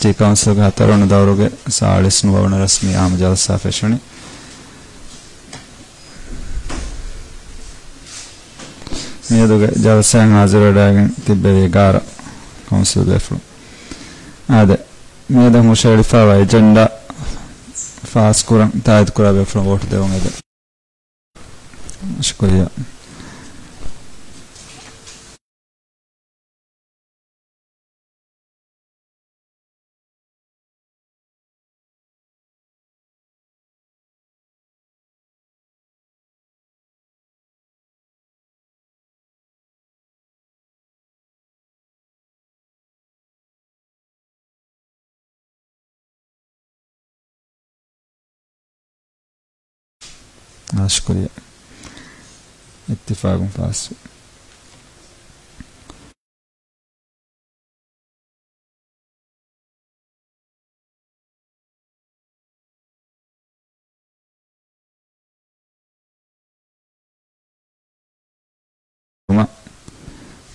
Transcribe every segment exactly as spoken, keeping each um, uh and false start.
ސިޓީ ކައުންސިލްގެ ހަތަރުވަނަ ދައުރުގެ ސާޅީސް ނުވަވަނަ ރަސްމީ އާއްމު ޖަލްސާ ފެށުނީ. މިއަދުގެ ޖަލްސާއިން ހާޒިރުވެވަޑައިގެން ތިއްބެވި އެގާރަ ކައުންސިލް ބޭފުޅުން. އާދެ، މިއަދު ހުށައެޅިފައިވާ އެޖެންޑާ ފާސްކުރަން ތާއީދުކުރާ ބޭފުޅުން ވޯޓު ދެވުން އެދެން. ޝުކުރިއްޔާ. އާ، ޝުކުރިއްޔާ. އިއްތިފާގުން ފާސްވި.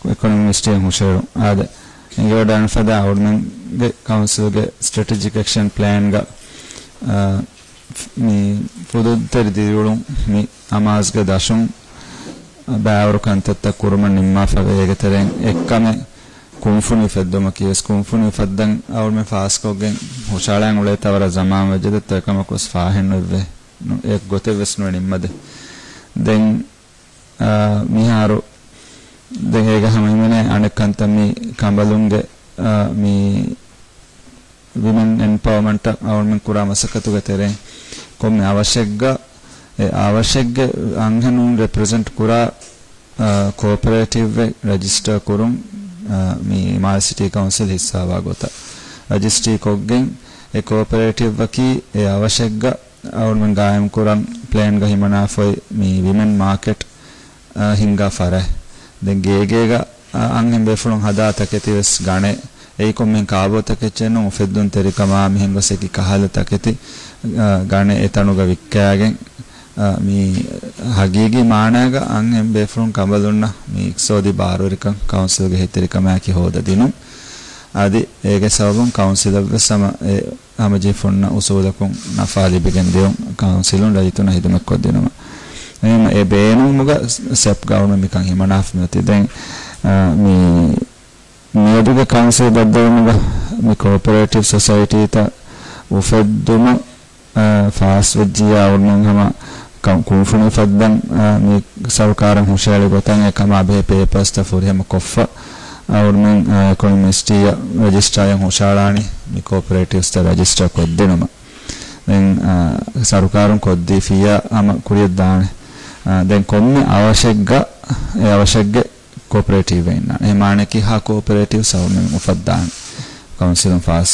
އިކޮނޮމިކް މިނިސްޓްރީއަށް ހުށައެޅުން. އާދެ، އެނގިވަޑައިގަންނަ ފަދަ އަޅުމެންގެ ކައުންސިލްގެ ސްޓްރެޓެޖިކް އެކްޝަން ޕްލޭންގަ، އާ، މި ފުދުއްތެރި ދިރިއުޅުން މި އަމާޒްގެ ދަށުން ބައިވަރު ކަންތައްތައް ކުރުމަށް ނިންމާފަ ވޭ. އޭގެ ތެރެއިން އެއްކަމެއް ކުންފުނި އުފެއްދުމަކީ ވެސް. ކުންފުނި އުފައްދަން އަޅުމެން ފާސްކޮށްގެން ހުށައަޅާން އުޅޭތާ ވަރަށް ޒަމާން ވެއްޖެ ދެއްތޯ، އެކަމަކު ވެސް ފާހެއް ނުއެއްވޭ. ނު-، އެއް ގޮތެއް ވެސް ނުވެ ނިންމަދެ. ދެން، އާ، މިހާރު ދެން އޭގެ ހަމަ ހިމެނޭ އަނެއް ކަންތައް މި ކަނބަލުންގެ، އާ، މި ވިމެން އެމްޕަވަރމަންޓަށް އަޅުމެން ކުރާ މަސައްކަތުގެ ތެރެއިން ކޮންމެ އަވަށެއްގަ، އެ އަވަށެއްގެ އަންހެނުން ރެޕްރެޒެންޓް ކުރާ، އާ، ކޯޕަރޭޓިވްއެއް ރަޖިސްޓަރ ކުރުން، އާ، މި މާލެ ސިޓީ ކައުންސިލް ހިއްސާވާ ގޮތަށް ރަޖިސްޓްރީ ކޮށްގެން، އެ ކޯޕަރޭޓިވްއަކީ އެ އަވަށެއްގަ އަޅުމެން ގާއިމްކުރަން ޕްލޭންގަ ހިމަނާފައި މި ވިމެން މާކެޓް، އާ، ހިންގާ ފަރާތް. ދެން ގޭގޭގަ، އާ، އަންހެން ބޭފުޅުން ހަދާ ތަކެތި ވެސް ގަނެ. އެއީ ކޮންމެހެން ކާބޯތަކެއްޗެއް ނޫން، އުފެއްދުންތެރިކަމާ މިހެން ގޮސް އެކި ކަހަލަ ތަކެތި، އާ، ގަނެ އެތަނުގަ ވިއްކާގެން، އާ، މި ހަގީގީ މާނައިގަ އަންހެން ބޭފުޅުން ކަނބަލުންނަށް މި އިޤްތިޞާދީ ބާރުވެރިކަން ކައުންސިލްގެ އެހީތެރިކަމާއެކީ ހޯދަދިނުން. އަދި އޭގެ ސަބަބުން ކައުންސިލަށްވެސް ހަމަ އެ ހަމަޖެހިފުންނަ އުސޫލަކުން ނަފާ ލިބިގެން ދިޔުން ކައުންސިލުން ރައްޔިތުންނަށް ހިދުމަތްކޮށްދިނުމަށް. އެހެން އެ ބޭނުންމުގަ ސްޓެޕްގަ އަޅުމެން މިކަން ހިމަނާފަ މިއޮތީ. ދެން، އާ، މި މިއަދުގެ ކައުންސިލް ބައްދަލުވުމުގަ މި ކޯޕަރޭޓިވް ސޮސައިޓީތައް އުފެއްދުމަށް، އާ، ފާސްވެއްޖިއްޔާ އަޅުމެން ހަމަ ކަ-، ކުންފުނި އުފައްދަން، އާ، މި ސަރުކާރަށް ހުށައެޅި ގޮތަށް އެ ކަމާ ބެހޭ ޕޭޕާސްތައް ފުރިހަމަ ކޮށްފަ، އަޅުމެން، އާ، އިކޮނޮމިކް މިނިސްޓްރީއަށް ރަޖިސްޓްރާއަށް ހުށައަޅާނީ މި ކޯޕަރޭޓިވްސްތައް ރަޖިސްޓަރ ކޮށްދިނުމަށް. ދެން، އާ، ސަރުކާރުން ކޮށްދީފިއްޔާ ހަމަ ކުރިޔަށް ދާނެ. އާ، ދެން ކޮންމެ އަވަށެއްގަ، އެ އަވަށެއްގެ ކޯޕަރޭޓިވްއެއް އިންނާނެ. އެ މާނައަކީ ހަ ކޯޕަރޭޓިވްސް އަޅުމެން އުފައްދާނެ. ކައުންސިލުން ފާސް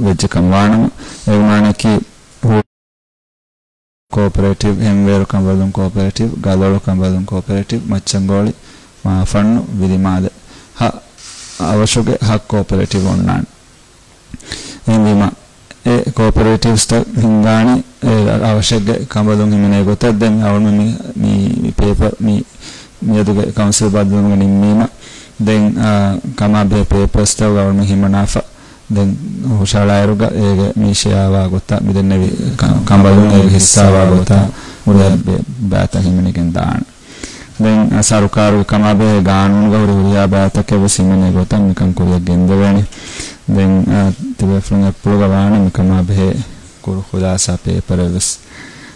ވެއްޖެ ކަމަށް ވާނަމަ، އޭގެ މާނައަކީ ހޫ ކޯޕަރޭޓިވް، ހެންވޭރު ކަނބަލުން ކޯޕަރޭޓިވް، ގަލޮޅު ކަނބަލުން ކޯޕަރޭޓިވް، މައްޗަންގޯޅި، މާފަންނު، ވިލިމާލެ، ހަ އަވަށުގެ ހަ ކޯޕަރޭޓިވް އޮންނާނެ. އެހެންވީމަ، އެ ކޯޕަރޭޓިވްސްތައް ހިންގާނީ އެ އަވަށެއްގެ ކަނބަލުން ހިމެނޭ ގޮތަށް. ދެން އަޅުމެން މި، މި، މި ޕޭޕަރ، މި، މިއަދުގެ ކައުންސިލް ބައްދަލުވުމުގެ ނިންމީމަ، ދެން، އާ، ކަމާ ބެހޭ ޕޭޕަރސްތައް އަޅުމެން ހިމަނާފަ، ދެން ހުށައަޅާއިރުގަ އޭގެ މި ޝެއާވާ ގޮތަށް، މި ދެންނެވި ކަ-، ކަނބަލުން އޭގެ ހިއްސާވާ ގޮތަށް ހުރިހާ ބެ-، ބައިތައް ހިމެނިގެން ދާނެ. ދެން، އަ، ސަރުކާރުގެ ކަމާބެހޭ ގާނޫނުގަ ހުރި ހުރިހާ ބައިތަކެއް ވެސް ހިމެނޭ ގޮތަށް މިކަން ކުރިއަށް ގެންދެވޭނެ. ދެން، އަ، ތިބޭފުޅުން އެއްޕުޅުގަ ވާނެ މިކަމާބެހޭ ކުރު ޚުލާސާ ޕޭޕަރެއް ވެސް.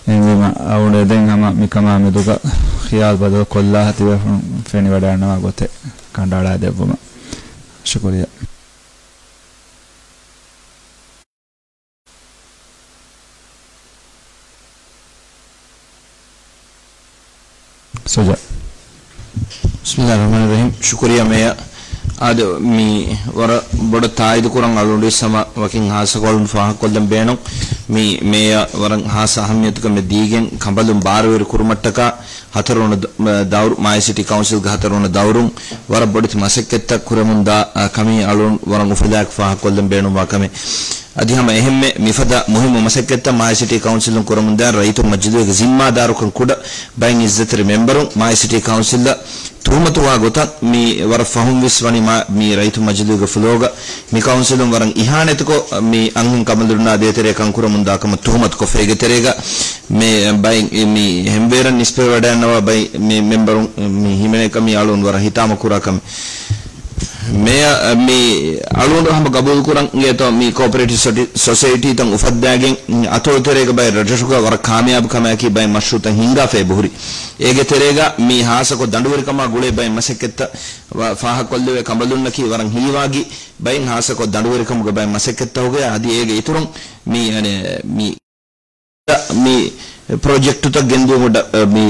އެހެންވީމަ، އަޅުގަނޑު ދެން ހަމަ މިކަމާ މެދުގަ ޚިޔާލު ބަދަލު ކޮށްލާ ތިބޭފުޅުން ފެނިވަޑައިގަންނަވާ ގޮތެއް ކަނޑައަޅާ ދެއްވުމަށް. ޝުކުރިއްޔާ. ސުޖާ. ބިސްމިއްލާހި ރަޙްމާނި ރަޙީމް. ޝުކުރިއްޔާ މޭޔަރ. އާދެ، މި ވަރަށް ބޮޑަށް ތާއީދު ކުރަން އަޅުގަނޑު ވެސް ހަމަ ވަކިން ހާއްސަކޮށް ފާހަގަކޮށްލަން ބޭނުން. މި މޭޔަ ވަރަށް ހާއްސަ އަހައްމިޔަތުކަމެއް ދީގެން ކަނބަލުން ބާރުވެރި ކުރުމަށްޓަކާ ހަތަރުވަނަ ދަ-، ދައުރު، މާލެ ސިޓީ ކައުންސިލްގެ ހަތަރުވަނަ ދައުރުން ވަރަށް ބޮޑެތި މަސައްކަތްތައް ކުރަމުންދާ، އަ، ކަމީ އަޅުން ވަރަށް އުފަލާއެކު ފާހަގަކޮށްލަން ބޭނުންވާ ކަމެއް. އަދި ހަމަ އެހެންމެ މިފަދަ މުހިއްމު މަސައްކަތްތައް މާލެ ސިޓީ ކައުންސިލުން ކުރަމުންދާ ރައްޔިތުން މަޖިލީހުގެ ޒިންމާދާރުކަން ކުޑަ ބައެއް އިއްޒަތްތެރި މެމްބަރުން މާލެ ސިޓީ ކައުންސިލަށް ތުހުމަތުވާ ގޮތަށް މި ވަރަށް ފަހުން ވެސް ވަނީ މާ-، މި ރައްޔިތުން މަޖިލީހުގެ ފްލޯގަ މި ކައުންސިލުން ވަރަށް އިހާނެތުކޮށް، މި އަންހެން ކަނބަލުންނާ ދޭތެރޭ ކަންކުރަމުންދާ ކަމަށް ތުހުމަތުކޮށްފައިގެ ތެރޭގަ މި ބައި-، މި ހެންވޭރަށް ނިސްބަތްވެވަޑައިގަންނަވާ ބައި-، މި މެމްބަރުން މި ހިމެނޭކަމީ އަޅުން ވަރަށް ހިތާމަ ކުރާ ކަމެއް. މޭޔަ، މި އަޅުގަނޑު ހަމަ ގަބޫލުކުރަން އިނގޭތޯ، މި ކޯޕަރޭޓިވް ސޮޓި-، ސޮސައިޓީތައް އުފައްދާގެން އަތޮޅު ތެރޭގަ ބައެއް ރަށްރަށުގަ ވަރަށް ކާމިޔާބު ކަމާއެކީ ބައެއް މަޝްރޫއުތައް ހިންގާފައި އެބަހުރި. އޭގެ ތެރޭގަ މި ހާއްސަކޮށް ދަނޑުވެރިކަމާ ގުޅޭ ބައެއް މަސައްކަތްތައް ވަ-، ފާހަގަކޮށްލެވޭ. ކަނބަލުންނަކީ ވަރަށް ހީވާގި ބައެއް ހާއްސަކޮށް ދަނޑުވެރިކަމުގެ ބައެއް މަސައްކަތްތަކުގައި އަދި އޭގެ އިތުރުން މި، އަނެ، މި މި ޕްރޮޖެކްޓުތައް ގެންދިއުމަށް މި،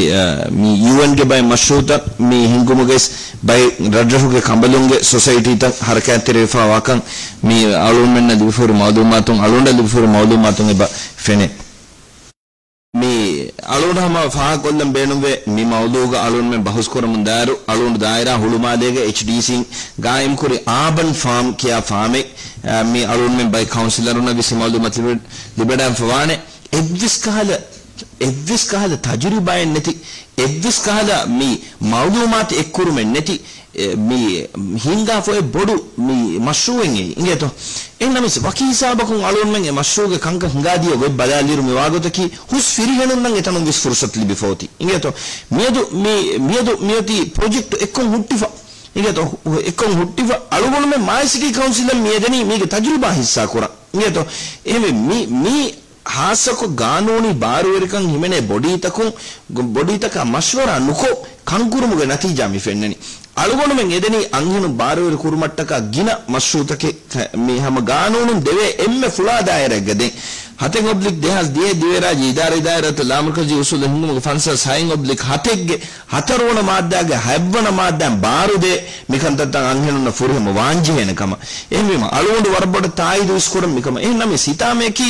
މި ޔޫއެންގެ ބައެއް މަޝްރޫއުތައް މި ހިންގުމުގައި ބައެއް ރަށްރަށުގެ ކަނބަލުންގެ ސޮސައިޓީތައް ހަރަކާތްތެރިވެފަ ވާކަން މި އަޅުންމެންނަށް ލިބިފަހުރި މައުލޫމާތުން، އަޅުންނަށް ލިބިފަހުރި މައުލޫމާތުން އެބަ ފެނޭ. މި އަޅުން ހަމަ ފާހަގަކޮށްލަން ބޭނުންވޭ، މި މައުޟޫގަ އަޅުންމެން ބަހުސްކުރަމުން ދާއިރު، އަޅުން ދާއިރާ ހުޅުމާލޭގެ އެޗްޑީސީން ގާއިމްކުރި އާބަން ފާމް ކިޔާ ފާމެއް، މި އަޅުންމެން ބައެއް ކައުންސިލަރުންނަށް ވެސް މައުލޫމާތު ލިބެ-، ލިބެޑާންފަ ވާނެ. އެއްވެސް ކަހަލަ، އެއްވެސް ކަހަލަ ތަޖުރިބާއެއް ނެތި، އެއްވެސް ކަހަލަ މި މައުލޫމާތު އެއްކުރުމެއް ނެތި، އެ، މި ހިންގާފައި ބޮޑު މި މަޝްރޫއެއް އެއީ. އިނގޭތޯ؟ އެހެންނަމަވެސް ވަކި ހިސާބަކުން އަޅުންމެން އެ މަޝްރޫއުގެ ކަންކަން ހިނގާދިޔަ ގޮތް ބަލާލިއިރު މި ވާގޮތަކީ ހުސް ފިރިހެނުންނަށް އެތަނުން ވެސް ފުރުސަތު ލިބިފަ އޮތީ. އިނގޭތޯ؟ މިއަދު މި، މިއަދު މިއޮތީ ޕްރޮޖެކްޓު އެއްކޮށް ހުއްޓިފަ. އިނގޭތޯ؟ އެއްކޮށް ހުއްޓިފަ އަޅުގަނޑުމެން މާލެ ސިޓީ ކައުންސިލަށް މި އެދެނީ މީގެ ތަޖުރިބާ ހިއްސާ ކުރަން. އިނގޭތޯ؟ އެހެންވެ މި، މި ހާއްސަކޮށް ގާނޫނީ ބާރުވެރިކަން ހިމެނޭ ބޮޑީތަކުން، ބޮޑީތަކާ މަޝްވަރާ ނުކޮށް ކަންކުރުމުގެ ނަތީޖާ މި ފެންނަނީ. އަޅުގަނޑުމެން އެދެނީ އަންހެނުން ބާރުވެރި ކުރުމަށްޓަކާ ގިނަ މަޝްރޫއުތަކެއް ކަ-، މި ހަމަ ގާނޫނުން ދެވޭ އެންމެ ފުޅާ ދާއިރާއެއްގަ ދެން ހަތެއް އޮބްލިކް ދެހާސް ދިހައެއް ދިވެހިރާއްޖެ އިދާރަ އިދާރާތު ލާމަރުކަޒީ އުސޫލު ހިންގުމުގެ ފަންސާސް ހައެއް އޮބްލިކް ހަތެއްގެ ހަތަރުވަނަ މާއްދާގެ ހަތްވަނަ މާއްދާއިން ބާރުދޭ މިކަންތައްތައް އަންހެނުންނަށް ފުރިހަމަ ވާންޖެހޭނެ ކަމަށް. އެހެންވީމަ އަޅުގަނޑު ވަރަށް ބޮޑަށް ތާއީދު ވެސް ކުރަން މިކަމަށް. އެހެން ނަމަވެސް ހިތާމަޔަކީ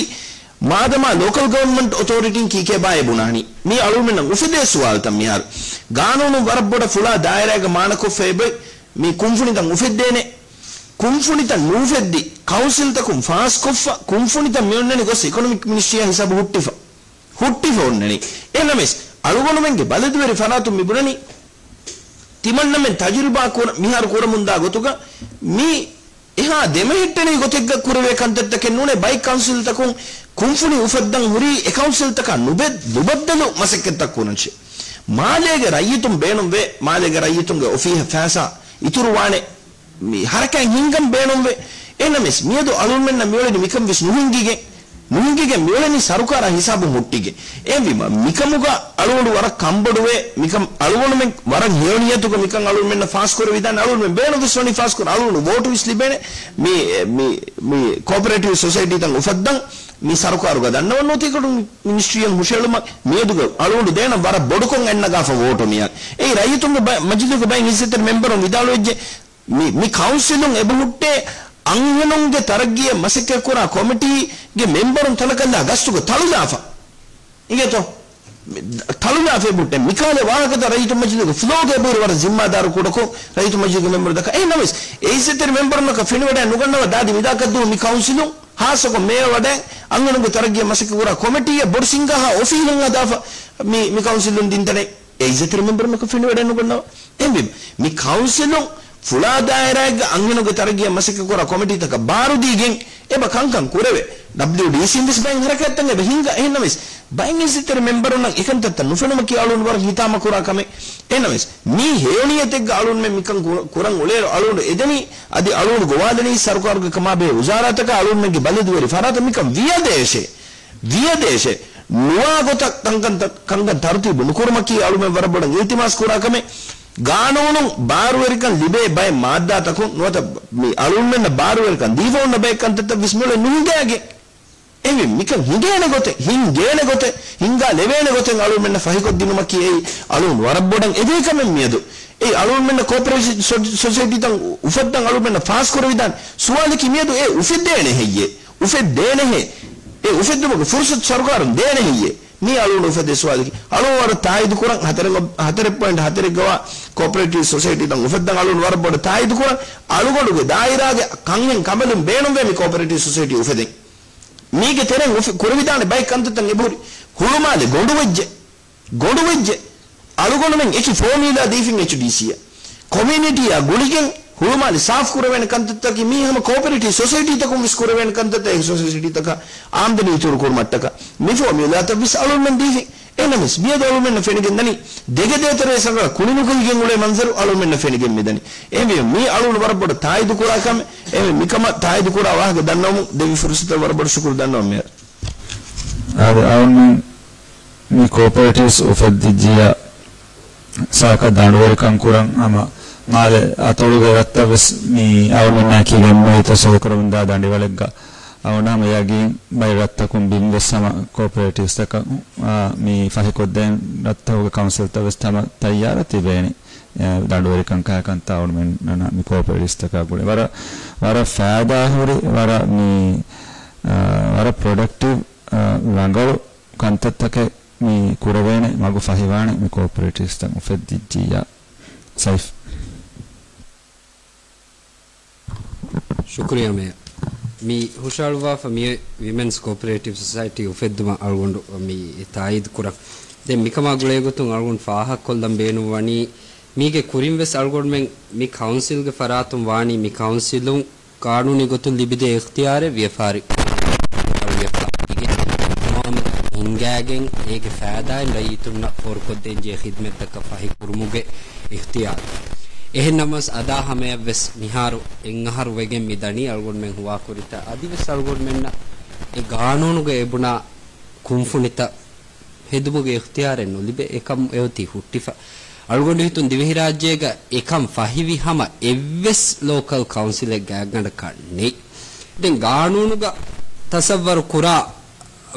މާދަމާ ލޯކަލް ގަވަރންމަންޓް އޮތޯރިޓީން ކީކޭ ބާއޭ ބުނާނީ؟ މީ އަޅުގަނޑުމެންނަށް އުފެދޭ ސުވާލުތައް މިހާރު. ގާނޫނު ވަރަށް ބޮޑަށް ފުޅާ ދާއިރާގަ މާނަކޮށްފައި އެބައޮތް މި ކުންފުނިތައް އުފެއްދޭނެ. ކުންފުނިތައް ނުއުފެއްދި، ކައުންސިލްތަކުން ފާސްކޮށްފަ، ކުންފުނިތައް މިއޮންނަނީ ގޮސް އިކޮނޮމިކް މިނިސްޓްރީއާ ހިސާބު ހުއްޓިފަ. ހުއްޓިފަ އޮންނަނީ. އެހެންނަމަވެސް، އަޅުގަނޑުމެންގެ ބަލަދުވެރި ފަރާތުން މި ބުނަނީ، ތިމަންނަމެން ތަޖުރިބާ ކުރ-، މިހާރު ކުރަމުންދާ ގޮތުގަ މި އެހާ ދެމެހެއްޓެނި ގޮތެއްގަ ކުރެވޭ ކަންތައްތަކެއް ނޫނޭ. ބައެއް ކައުންސިލްތަކުން ކުންފުނި އުފައްދަން ހުރީ އެ ކައުންސިލްތަކާ ނުބެ-، ނުބައްދަލު މަސައްކަތްތައް ކުރަންށޭ. މާލޭގެ ރައްޔިތުން ބޭނުންވޭ، މާލޭގެ ރައްޔިތުންގެ އޮފީހަށް ފައިސާ އިތުރުވާނެ، މި ހަރަކާތް ހިންގަން ބޭނުންވޭ. އެހެންނަމަވެސް، މިއަދު އަޅުގަނޑުމެންނަށް މިއުޅެނީ މިކަން ވެސް ނުހިނގިގެން. ނުހިނގިގެން މިއުޅެނީ ސަރުކާރާ ހިސާބުން ހުއްޓިގެން. އެހެންވީމަ، މިކަމުގަ އަޅުގަނޑު ވަރަށް ކަންބޮޑުވޭ، މިކަން އަޅުގަނޑުމެން ވަރަށް ހެޔޮ ނިޔަތުގަ މިކަން އަޅުގަނޑުމެންނަށް ފާސްކުރެވިދާނެ. އަޅުގަނޑުމެން ބޭނުން ވެސް ވަނީ ފާސްކުރަން. އަޅުގަނޑު ވޯޓު ވެސް ލިބޭނެ. މި، މި، މި ކޯޕަރޭޓިވް ސޮސައިޓީތައް އުފައްދަން މި ސަރުކާރުގަ ދަންނަވަން ނުވަތަ އިކޮނޮމިކް މިނިސްޓްރީއަށް ހުށައެޅުމަށް މިއަދުގަ އަޅުގަނޑު ދޭނަން ވަރަށް ބޮޑުކޮށް އަންނަ ގާފަ ވޯޓު މިއަށް. އެއީ ރައްޔިތުންގެ ބަ-، މަޖިލީހުގެ ބައެއް އިއްޒަތްތެރި މެމްބަރުން ވިދާޅުވެއްޖެ. މި، މި ކައުންސިލުން އެބަހުއްޓޭ އަންހެނުންގެ ތަރައްގީއަށް މަސައްކަތްކުރާ ކޮމިޓީގެ މެމްބަރުން ތަނަކަށްލާ ގަސްތުގަ ތަޅުލާފަ. އިނގޭތޯ؟ މި، ތަޅުލާފަ އެބަހުއްޓޭ. މިކަހަލަ ވާހަކަތައް ރައްޔިތު މަޖިލީހުގެ ފްލޯގަ އެބަހުރި ވަރަށް ޒިންމާދާރު ކުޑަކޮށް ރައްޔިތު މަޖިލީހުގެ މެމްބަރުން ދައްކާ. އެހެންނަމަވެސް، އެ އިއްޒަތްތެރި މެމްބަރުންނަކަށް ފެނިވަޑައެއް ނުގަންނަވާ ދާދި ވިދާކަށްދުވަހު މި ކައުންސިލުން ހާއްސަކޮށް މޭޔަ ވަޑައި އަންހެނުންގެ ތަރައްގީއަށް މަސައްކަތްކުރާ ކޮމިޓީއެއް ބޮޑު ސިންގާހާ އޮފީހެއް ހަދާފަ މި، މި ކައުންސިލުން ދިން ތަނެއް އެ އިއްޒަތްތެރި މެމްބަރުންނަކަށް ފެނިވަޑައެއް ނުގަންނަވާ. އެހެންވީމަ، މި ކައުންސިލުން ފުޅާ ދާއިރާއެއްގަ އަންހެނުންގެ ތަރައްގީއަށް މަސައްކަތްކުރާ ކޮމިޓީތަކަށް ބާރުދީގެން އެބަ ކަންކަން ކުރެވޭ. ޑަބްލިއުޑީސީން ވެސް ބައެއް ހަރަކާތްތައް އެބަ ހިންގާ. އެހެންނަމަވެސް، ބައެއް އިއްޒަތްތެރި މެމްބަރުންނަށް އެކަންތައްތައް ނުފެނުމަކީ އަޅުގަނޑު ވަރަށް ހިތާމަކުރާ ކަމެއް. އެހެންނަމަވެސް، މީ ހެޔޮ ނިޔަތެއްގަ އަޅުންމެން މިކަން ކުރ-، ކުރަން އުޅޭއިރު އަޅުގަނޑު އެދެނީ، އަދި އަޅުގަނޑު ގޮވާލަނީ ސަރުކާރުގެ ކަމާބެހޭ ވުޒާރާތަކާ އަޅުންމެންގެ ބަލަދުވެރި ފަރާތަށް މިކަން ވިޔަދޭށޭ. ވިޔަދޭށޭ. ނުވާ ގޮތަށް ކަންކަން ތަ-، ކަންކަން ތަރުތީބު ނުކުރުމަކީ އަޅުމެން ވަރަށް ބޮޑަށް އިލްތިމާސް ކުރާ ކަމެއް. ގާނޫނުން ބާރުވެރިކަން ލިބޭ ބައެއް މާއްދާތަކުން ނުވަތަ މި އަޅުމެންނަށް ބާރުވެރިކަން ދީފަ އޮންނަ ބައެއް ކަންތައްތައް ވެސް މިއުޅެނީ ނުހިނގާގެން. އެހެންވީމަ މިކަން ހިނގޭނެ ގޮތެއް، ހިނގޭނެ ގޮތެއް، ހިނގާ ލެވޭނެ ގޮތެއް އަޅުމެންނަށް ފަހިކޮށްދިނުމަކީ އެއީ އަޅުން ވަރަށް ބޮޑަށް އެދޭ ކަމެއް މިއަދު. އެއީ އަޅުމެންނަށް ކޯޕަރޭޝަން ސޮ-، ސޮސައިޓީތައް އުފައްދަން އަޅުމެންނަށް ފާސްކުރެވިދާނެ. ސުވާލަކީ މިއަދު އެ އުފެއްދޭނެ ހެއްޔޭ؟ އުފެއްދޭނެހޭ. އެ އުފެއްދުމުގެ ފުރުސަތު ސަރުކާރުން ދޭނެ ހެއްޔޭ؟ މީ އަޅުގަނޑު އުފެއްދޭ ސުވާލަކީ. އަޅުގަނޑު ވަރަށް ތާއީދު ކުރަން، ހަތަރެއް، ހަތަރެއް ޕޮއިންޓް ހަތަރެއްގަވާ ކޯޕަރޭޓިވް ސޮސައިޓީތައް އުފެއްދަން އަޅުގަނޑު ވަރަށް ބޮޑަށް ތާއީދު ކުރަން. އަޅުގަނޑުގެ ދާއިރާގެ ކަންހެން ކަނބަލުން ބޭނުންވޭ މި ކޯޕަރޭޓިވް ސޮސައިޓީ އުފެދެން. މީގެ ތެރެއިން އުފެ-، ކުރެވިދާނެ ބައެއް ކަންތައްތައް އެބަހުރި. ހުޅުމާލެ ގޮނޑުވެއްޖެ. ގޮނޑުވެއްޖެ. އަޅުގަނޑުމެން އެކި ފޯމިއުލާ ދީފިން އެޗްޑީސީއަށް. ކޮމިއުނިޓީއާ ގުޅިގެން ހުޅުމާލެ ސާފު ކުރެވޭނެ ކަންތައްތަކީ މީ ހަމަ ކޯޕަރޭޓިވް ސޮސައިޓީތަކުން ވެސް ކުރެވޭނެ ކަންތައްތައް. އެ ސޮސައިޓީތަކަށް އާމްދަނީ އިތުރު ކުރުމަށްޓަކާ މި ފޯމިއުލާތައް ވެސް އަޅުގަނޑުމެން ދީފިން. އެހެނަސް މިއަދު އަޅުމެންނަށް ފެނިގެން ދަނީ ދެގެ ދޭތެރޭ ސަނގަޅަށް ކުނިނުކުހިގެން އުޅޭ މަންޒަރު އަޅުމެންނަށް ފެނިގެން މިދަނީ. އެހެންވެ މީ އަޅުގަނޑު ވަރަށް ބޮޑަށް ތާއީދު ކުރާ ކަމެއް. އެހެންވެ މިކަމަށް ތާއީދު ކުރާ ވާހަކަ ދަންނަވަމުން ދެއްވި ފުރުސަތަށް ވަރަށް ބޮޑަށް ޝުކުރު ދަންނަވަން މިއަދު. އާދެ، އަޅުމެން މި ކޯޕަރޭޓިވްސް އުފެއްދިއްޖިއްޔާ ސާކަށް ދަނޑުވެރިކަން ކުރަން ހަމަ މާލެ އަތޮޅުގެ ރަށްތައް ވެސް މި އަޅުމެންނާ ކިޔެން ނުވިތަ ސޯކުރަމުންދާ ދަނޑިވަޅެއްގަ އަޅުގަނޑު ހަމަ ޔަގީން ބައެއް ރަށްތަކުން ބިން ވެސް ހަމަ ކޯޕަރޭޓިވްސްތަކަށް، އާ، މި ފަހިކޮށްދޭން ރަށްތަކުގެ ކައުންސިލްތައް ވެސް ހަމަ ތައްޔާރަށް ތިބޭނެ. އެ، ދަނޑުވެރިކަން ކަހަކަންތާ އަޅުމެންނަށް މި ކޯޕަރޭޓިވްސްތަކާ ގުޅި. ވަރަށް، ވަރަށް ފައިދާހުރި، ވަރަށް މި، އާ، ވަރަށް ޕްރޮޑަކްޓިވް، އާ، ރަނގަޅު ކަންތައްތަކެއް މި ކުރެވޭނެ މަގު ފަހިވާނެ މި ކޯޕަރޭޓިވްސްތައް އުފެއްދިއްޖިއްޔާ. ސައިފް. ޝުކުރިއްޔާ މޭޔަރ. މި ހުށަހަޅުއްވާފަ މިއޮތް ވިމެންސް ކޯޕަރޭޓިވް ސޮސައިޓީ އުފެއްދުމަށް އަޅުގަނޑު މި ތާއީދު ކުރަން. ދެން މިކަމާ ގުޅޭގޮތުން އަޅުގަނޑު ފާހަގަކޮށްލަން ބޭނުންވަނީ، މީގެ ކުރިން ވެސް އަޅުގަނޑުމެން މި ކައުންސިލްގެ ފަރާތުން ވާނީ މި ކައުންސިލުން ގާނޫނީ ގޮތުން ލިބިދޭ އިޚްތިޔާރެއް ވިޔަފާރި ހިންގާގެން ހިންގާގެން އޭގެ ފައިދާއިން ރައްޔިތުންނަށް ފޯރުކޮށްދޭންޖެހޭ ޚިދްމަތްތަކަށް ފަހި ކުރުމުގެ އިޚްތިޔާރު. އެހެން ނަމަވެސް އަދާ ހަމަޔަށްވެސް މިހާރު އެއް އަހަރު ވެގެން މި ދަނީ އަޅުގަނޑުމެން ހުވާކުރިތާ އަދިވެސް އަޅުގަނޑުމެންނަށް އެ ގާނޫނުގަ އެބުނާ ކުންފުނިތައް ހެދުމުގެ އިޚްތިޔާރެއް ނުލިބޭ. އެކަން އެއޮތީ ހުއްޓިފަ. އަޅުގަނޑު ހިތުން ދިވެހިރާއްޖޭގަ އެކަން ފަހިވި ހަމަ އެއްވެސް ލޯކަލް ކައުންސިލެއް ގާތްގަނޑަކަށް ނެތް. ދެން ގާނޫނުގަ ތަސައްވަރު ކުރާ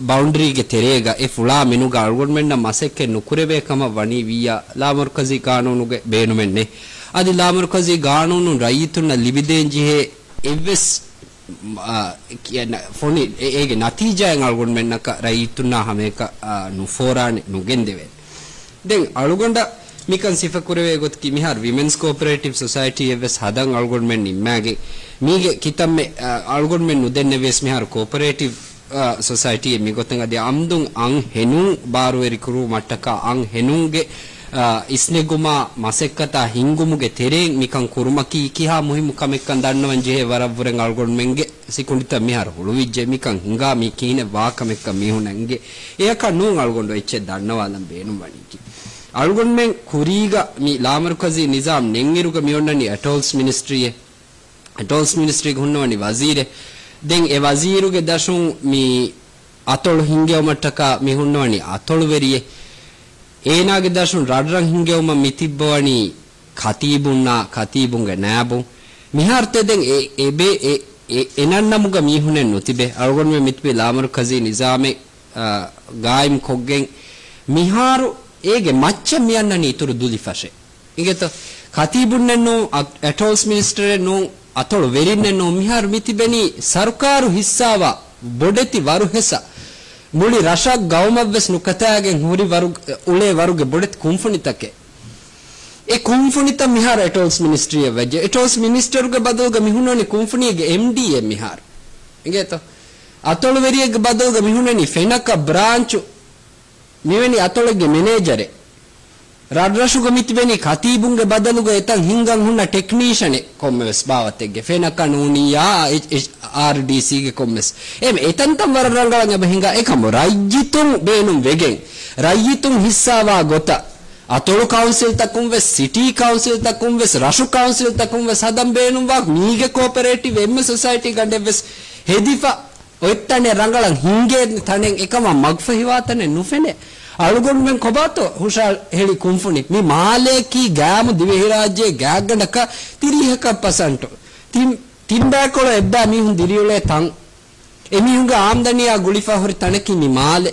ބައުންޑަރީގެ ތެރޭގަ އެ ފުޅާ މިނުގަ އަޅުގަނޑުމެންނަށް މަސައްކަތް ނުކުރެވޭ ކަމަށް ވަނީ ވިއްޔާ ލާމަރުކަޒީ ގާނޫނުގެ ބޭނުމެއް ނެތް. އަދި ލާމަރުކަޒީ ގާނޫނުން ރައްޔިތުންނަށް ލިބިދޭން ޖެހޭ އެއްވެސް އާ، ކިޔަން ފޮނި އެ-، އޭގެ ނަތީޖާއެއް އަޅުގަނޑުމެންނަކަށް ރައްޔިތުންނާ ހަމަޔަކަށް، އާ، ނުފޯރާނެ، ނުގެންދެވޭނެ. ދެން އަޅުގަނޑަށް މިކަން ސިފަކުރެވޭ ގޮތަކީ މިހާރު ވިމެންސް ކޯޕަރޭޓިވް ސޮސައިޓީއެއް ވެސް ހަދަން އަޅުގަނޑުމެން ނިންމާގެން. މީގެ ކިތަންމެ، އާ، އަޅުގަނޑުމެން ނުދެންނެވިޔަސް މިހާރު ކޯޕަރޭޓިވް، އާ، ސޮސައިޓީއެއް މިގޮތަށް އަދި އަމްދުން އަންހެނުން ބާރުވެރިކުރުވުމަށްޓަކާ އަންހެނުންގެ އާ، އިސްނެގުމާ މަސައްކަތާ ހިންގުމުގެ ތެރެއިން މިކަން ކުރުމަކީ ކިހާ މުހިއްމު ކަމެއްކަން ދަންނަވަން ޖެހޭ ވަރަށްވުރެން އަޅުގަނޑުމެންގެ ސިކުނޑިތައް މިހާރު ހުޅުވިއްޖެ. މިކަން ހިނގާ މީ ކިހިނެއް ވާ ކަމެއްކަން މީހުނަށް އެނގޭ. އެއަކަށް ނޫން އަޅުގަނޑު އެއްޗެއް ދަންނަވާލަން ބޭނުންވަނީކީ. އަޅުގަނޑުމެން ކުރީގަ މި ލާމަރުކަޒީ ނިޒާމް ނެތްއިރުގަ މިއޮންނަނީ އެޓޯލްސް މިނިސްޓްރީއެއް. އެޓޯލްސް މިނިސްޓްރީގެ ހުންނަވަނީ ވަޒީރެއް. ދެން އެ ވަޒީރުގެ ދަށުން މި އަތޮޅު ހިންގެވުމަށްޓަކާ މި ހުންނަވަނީ އަތޮޅުވެރިއެއް. އޭނާގެ ދަށުން ރަށްރަށް ހިންގެވުމަށް މި ތިއްބަވަނީ ކަތީބުންނާ ކަތީބުންގެ ނާއިބުން. މިހާރު ތެދެން އެ، އެބޭ، އެ، އެ، އެ ނަންނަމުގަ މީހުނެއް ނުތިބޭ. އަޅުގަނޑުމެން މިތިބީ ލާމަރުކަޒީ ނިޒާމެއް، އާ، ގާއިމް ކޮށްގެން. މިހާރު އޭގެ މައްޗަށް މިއަންނަނީ އިތުރު ދުލި ފަށެއް. އިނގޭތޯ؟ ކަތީބުންނެއް ނޫން، އަ-، އެޓޯލްސް މިނިސްޓަރެއް ނޫން، އަތޮޅު ވެރިންނެއް ނޫން، މިހާރު މި ތިބެނީ ސަރުކާރު ހިއްސާވާ ބޮޑެތި ވަރު ހެސަ، މުޅި ރަށަށް ގައުމަށްވެސް ނުކަތާގެން ހުރި ވަރު-، އުޅޭ ވަރުގެ ބޮޑެތި ކުންފުނިތަކެއް. އެ ކުންފުނިތައް މިހާރު އެޓޯލްސް މިނިސްޓްރީއަށް ވެއްޖެ. އެޓޯލްސް މިނިސްޓަރުގެ ބަދަލުގަ މި ހުންނަނީ ކުންފުނީގެ އެމްޑީއެއް މިހާރު. އިނގޭތޯ؟ އަތޮޅުވެރިއެއްގެ ބަދަލުގަ މި ހުންނަނީ ފެނަކަ ބްރާންޗު މިވެނި އަތޮޅެއްގެ މެނޭޖަރެއް. ރަށްރަށުގަ މިތިބެނީ ކަތީބުންގެ ބަދަލުގަ އެތަން ހިންގަން ހުންނަ ޓެކްނީޝަނެއް ކޮންމެވެސް ބާވަތެއްގެ. ފެނަކަ ނޫނިއްޔާ، އެޗް-، އެޗް-، އާރްޑީސީގެ ކޮންމެސް. އެ އެތަންތަން ވަރަށް ރަނގަޅަށް އެބަ ހިނގާ. އެކަމު ރައްޔިތުން ބޭނުން ވެގެން، ރައްޔިތުން ހިއްސާވާ ގޮތަށް، އަތޮޅު ކައުންސިލްތަކުން ވެސް، ސިޓީ ކައުންސިލްތަކުން ވެސް، ރަށު ކައުންސިލްތަކުން ވެސް ހަދަން ބޭނުންވާ މީގެ ކޯޕަރޭޓިވް އެންމެ ސޮސައިޓީ ގަނޑެއް ވެސް ހެދިފަ. އޮތްތަނެއް ރަނގަޅަށް ހިނގޭ ތަނެއް އެކަމަށް މަގުފަހިވާ ތަނެއް ނުފެނޭ. އަޅުގަނޑުމެން ކޮބާތޯ ހުށަހެޅި ކުންފުނި؟ މި މާލެއަކީ ގާމު ދިވެހިރާއްޖޭ ގާތްގަނޑަކަށް ތިރީހަކަށް ޕަސަންޓު. ތިން، ތިން ބައިކޮޅަށް އެއްބައި މީހުން ދިރިއުޅޭ ތަން. އެމީހުންގެ އާމްދަނީއާ ގުޅިފަ ހުރި ތަނަކީ މި މާލެ.